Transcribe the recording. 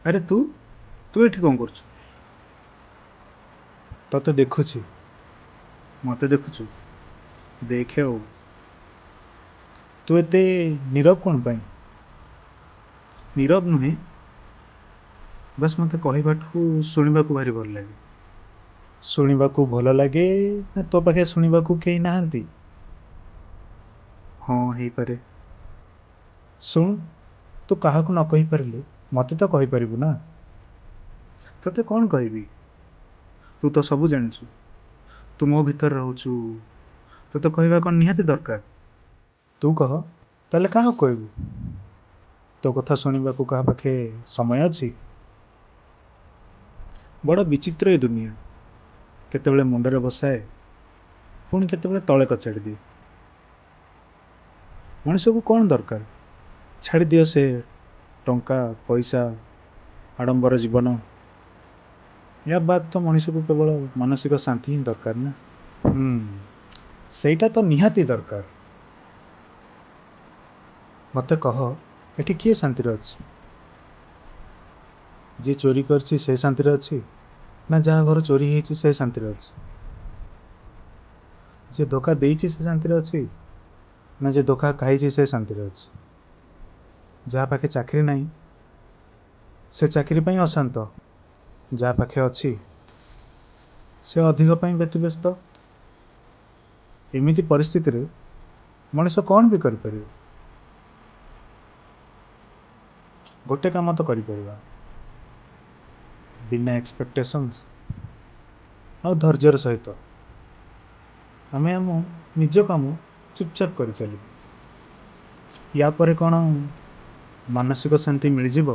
ଆରେ ତୁ ତୁ ଏଠି କ'ଣ କରୁଛୁ? ତତେ ଦେଖୁଛି। ମୋତେ ଦେଖୁଛୁ? ଦେଖେ ଆଉ। ତୁ ଏତେ ନୀରବ କ'ଣ ପାଇଁ? ନୀରବ ନୁହେଁ, ବାସ୍ ମୋତେ କହିବାଠୁ ଶୁଣିବାକୁ ଭାରି ଭଲ ଲାଗେ। ଶୁଣିବାକୁ ଭଲ ଲାଗେ ନା ତୋ ପାଖେ ଶୁଣିବାକୁ କେହି ନାହାନ୍ତି? ହଁ, ହେଇପାରେ। ଶୁଣୁ, ତୁ କାହାକୁ ନ କହିପାରିଲେ ମୋତେ ତ କହିପାରିବୁ ନା? ତତେ କ'ଣ କହିବି? ତୁ ତ ସବୁ ଜାଣିଛୁ। ତୁ ମୋ ଭିତରେ ରହୁଛୁ। ତୋତେ କହିବା କ'ଣ ନିହାତି ଦରକାର? ତୁ କହ, ତାହେଲେ କାହାକୁ କହିବୁ? ତୋ କଥା ଶୁଣିବାକୁ କାହା ପାଖେ ସମୟ ଅଛି? ବଡ଼ ବିଚିତ୍ର ଏ ଦୁନିଆ। କେତେବେଳେ ମୁଣ୍ଡରେ ବସାଏ, ପୁଣି କେତେବେଳେ ତଳେ କଚାଡ଼ି ଦିଏ। ମଣିଷକୁ କ'ଣ ଦରକାର? ଛାଡ଼ିଦିଅ ସେ ଟଙ୍କା ପଇସା, ଆଡ଼ମ୍ବର ଜୀବନ। ୟା ବାଦ ତ ମଣିଷକୁ କେବଳ ମାନସିକ ଶାନ୍ତି ହିଁ ଦରକାର ନା? ହୁଁ, ସେଇଟା ତ ନିହାତି ଦରକାର। ମୋତେ କହ, ଏଠି କିଏ ଶାନ୍ତିରେ ଅଛି? ଯିଏ ଚୋରି କରିଛି ସେ ଶାନ୍ତିରେ ଅଛି, ନା ଯାହା ଘର ଚୋରି ହେଇଛି ସେ ଶାନ୍ତିରେ ଅଛି? ଯିଏ ଧୋକା ଦେଇଛି ସେ ଶାନ୍ତିରେ ଅଛି, ନା ଯିଏ ଧୋକା ଖାଇଛି ସେ ଶାନ୍ତିରେ ଅଛି? ଯାହା ପାଖେ ଚାକିରି ନାହିଁ ସେ ଚାକିରି ପାଇଁ ଅଶାନ୍ତ, ଯାହା ପାଖେ ଅଛି ସେ ଅଧିକ ପାଇଁ ବ୍ୟତିବ୍ୟସ୍ତ। ଏମିତି ପରିସ୍ଥିତିରେ ମଣିଷ କ'ଣ ବି କରିପାରିବ? ଗୋଟେ କାମ ତ କରିପାରିବା, ବିନା ଏକ୍ସପେକ୍ଟେସନ୍ସ ଆଉ ଧୈର୍ଯ୍ୟର ସହିତ ଆମେ ଆମ ନିଜ କାମ ଚୁପଚାପ କରିଚାଲିବା। ୟା ପରେ କ'ଣ ମାନସିକ ଶାନ୍ତି ମିଳିଯିବ?